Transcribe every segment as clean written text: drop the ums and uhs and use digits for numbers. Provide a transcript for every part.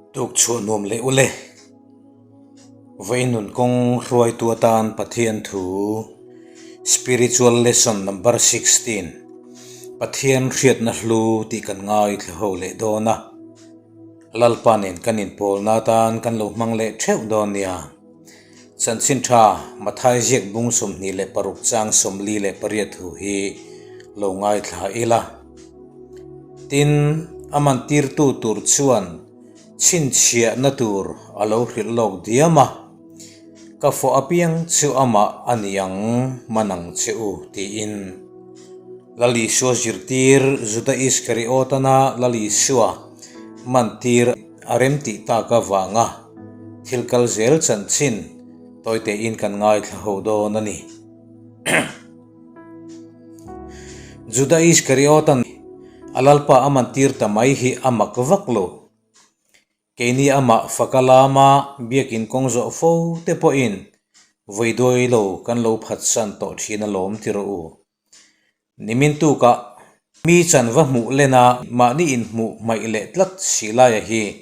Tuk chhuah nuam leh ule. Vawiin nun kawng hruaitu atan Pathian thu Spiritual Lesson Number 16 Pathian hriatna hlu tih kan ngaithla ho leh dawn a. Lalpa nen kan inpawlna atan kan lo hmang leh theuh dawn nia. Chanchin tha Mathai ziak bung 26 chang 48 thu hi lo ngaithla ila. Tin, a mantirtu tur chuan chhinchhiahna tur a lo hrilh lawk diam a, Ka fawh apiang chu amah a ni ang man ang che u, tiin. Lal Isua zirtir Juda Iskariotana Lal Isua mantir a remtih tak avanga thil kal zel chanchin tawitein kan ngaithla ho dawn a ni. Juda Iskariotan a Lalpa a mantir ta mai hi a mak vak lo. Keini amah faka lama biakin kawng zawh fo te pawhin vawiduai lo kan lo phatsan tawh thin alawm ti rawh u. Nimin tukah mi chan va hmuh lena mahni inhmuh hmaih leh tlat si laia hi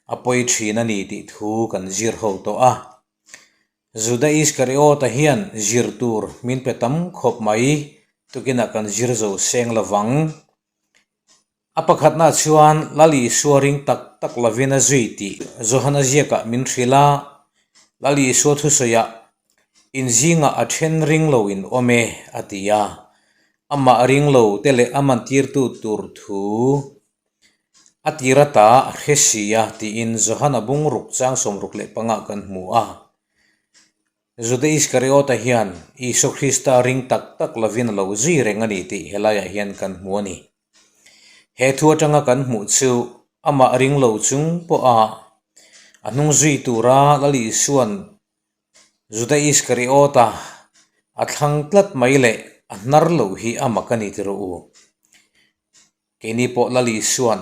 a pawi thin a ni tih thu kan zir ho tawh a. Juda Iskariota hian zir tur min pe tam khawp mai, tukinah kan zir zo seng lovang. A pakhatna chuan Lal Isua ring tak tak lovin a zui tih Johana ziakah min hrilh a, Lal Isua thusawiah, In zingah a then ring lo in awm e, a ti a. Amah ring lo te leh a mantirtu tur thu A tir ata a hre si a tiin Johana bungruk chang 65 kan hmu a. Juda Iskariota hian Isua Krista ring tak tak lovin a lo zui reng a ni tih helaiah hian kan hmu a ni. He thu atanga kan hmuh chu amah ring lo chung pawha a hnung zui tura Lal Isua'n Juda Iskariota a thlang tlat mai leh a hnar loh hi a mak a ni ti rawh u. Keini pawh Lal Isua'n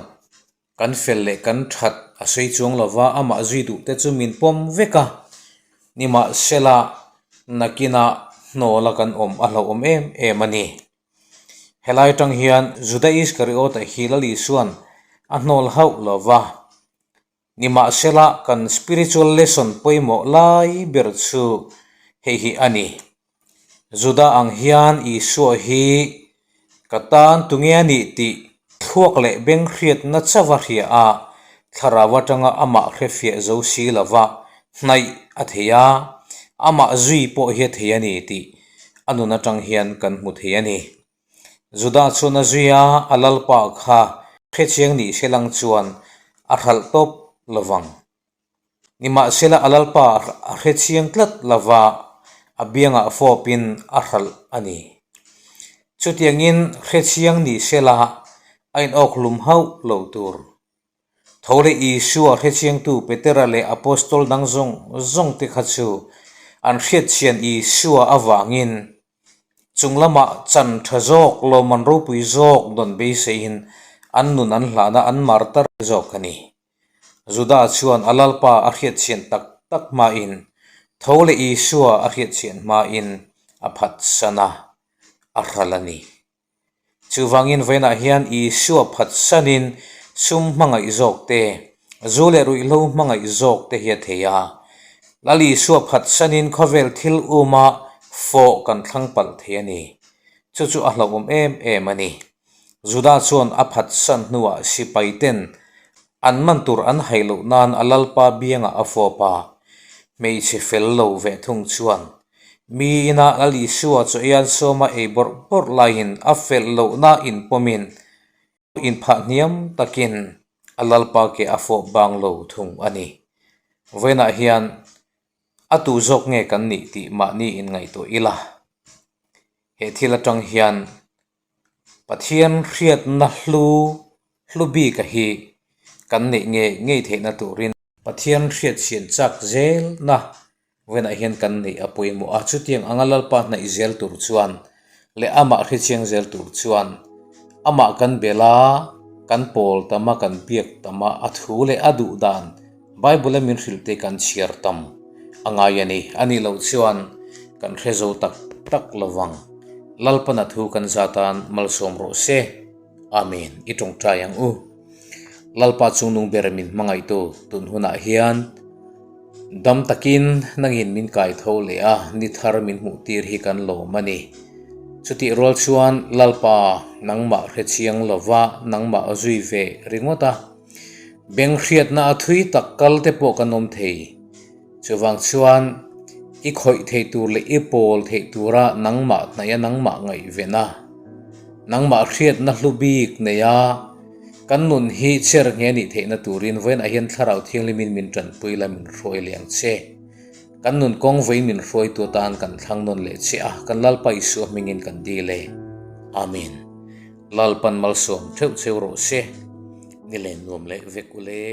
kan fel leh kan that a sawi chuang lova, amah zui duh te chu min pawm vek a, nimahsela nakinah hnawla kan awm a hlauhawm em em a ni. Helai atang hian Juda Iskariota hi Lal Isua'n a hnawl hauh lova, nimahsela kan spiritual lesson pawimawh lai ber chu hei hi a ni. Juda ang hian Isua hi ka tan tunge a nih tih thluak leh beng hriatna chauh a hria a, thlarau atanga amah hrefiah zo si lova hnaih a thei a, amah zui pawh hi a thei a ni tih a nun atang hian kan hmu thei a ni. Juda chuan a zui a, a lalpa kha hrechiang nih hre lang chuan a hralh tawp lovang. Nimahsela a lalpa a hrechiang tlat lova, a biangah fawpin a hralh a ni. Chutiangin hrechiang nih sela a inawkhlum hauh lo tur. Tho leh Isua hrechiangtu Petera leh Apostol dang zawng zawng te kha chu an hriatchhian Isua avangin Chung lamah chan tha zawk, lawmman ropui zawk dawn beiseiin an nun an hlahna an mar tar zawk a ni. Juda chuan a Lalpa a hriatchhian tak tak hmain, tho leh Isua a hriatchhian hmain a phatsan a, a hral a ni. Chuvangin vawiinah hian Isua phatsanin sum hmangaih zawk te, zu leh ruihhlo hmangaih zawk te hi a thei a. Lal Isua phatsanin khawvel thil uma fawh kan thlang palh thei a ni. Chu chu a hlauhawm em em a ni. Juda chuan a phatsan hnuah sipai ten an man tur an hai loh nan a Lalpa biangah a fawp a, hmeichhe fel lo ve thung chuan Mi ina Lal Isua chu eian sawma ei bawrh bawrh laiin a felh lohna inpawmin inphah hniam takin a Lalpa ke a fawh bang lo thung a ni. Vawiinah hian a tu zawk nge kan nih tih mahni inngaihtuah ila. He thil atang hian Pathian hriatna hlu hlu bika hi kan neih ngei ngei theihna turin Pathian hriatchhian chak zelna Vawiinah hian kan neih a pawimawh a, chutiang anga Lalpa hnaih zel tur chuan leh amah hrechiang zel tur chuan amah kan bel a, kan pawl tam a, kan biak tam a, a thu leh a duh dan Bible-a min hrilh te kan chhiar tam a ngai a ni. A nih loh chuan kan hre zo tak tak lo vang. Lalpana thu kan zat tan malsawm rawh se. Amen. I tawngtai ang u. Lalpa chungnung ber min hmangaihtu tun hunah hian dam takin nangin min kai tho leh a, ni thar min hmuh tir hi kan lawm a ni. Chutih rual chuan Lalpa nangmah hrechiang lova nangmah zui ve ringawt a, beng hriatna a thui tak kal te pawh kan awm thei. Chuvang chuan i khawih theih tur leh i pawl theih tura nangmah hnaih a nangmah ngaihven a, nangmah hriatna hlu bik nei a, kan nun hi chher nghe nih theihna turin vawiinah hian Thlarau Thianghlimin min tanpui la min hruai leh ang che. Kan nun kawng vawiin min hruaitu atan kan thlang nawn leh che a, kan Lalpa Isua hmingin kan dil e. Amen. Lalpan malsawm theuh cheu rawh se. Ni len nuam leh vek ule.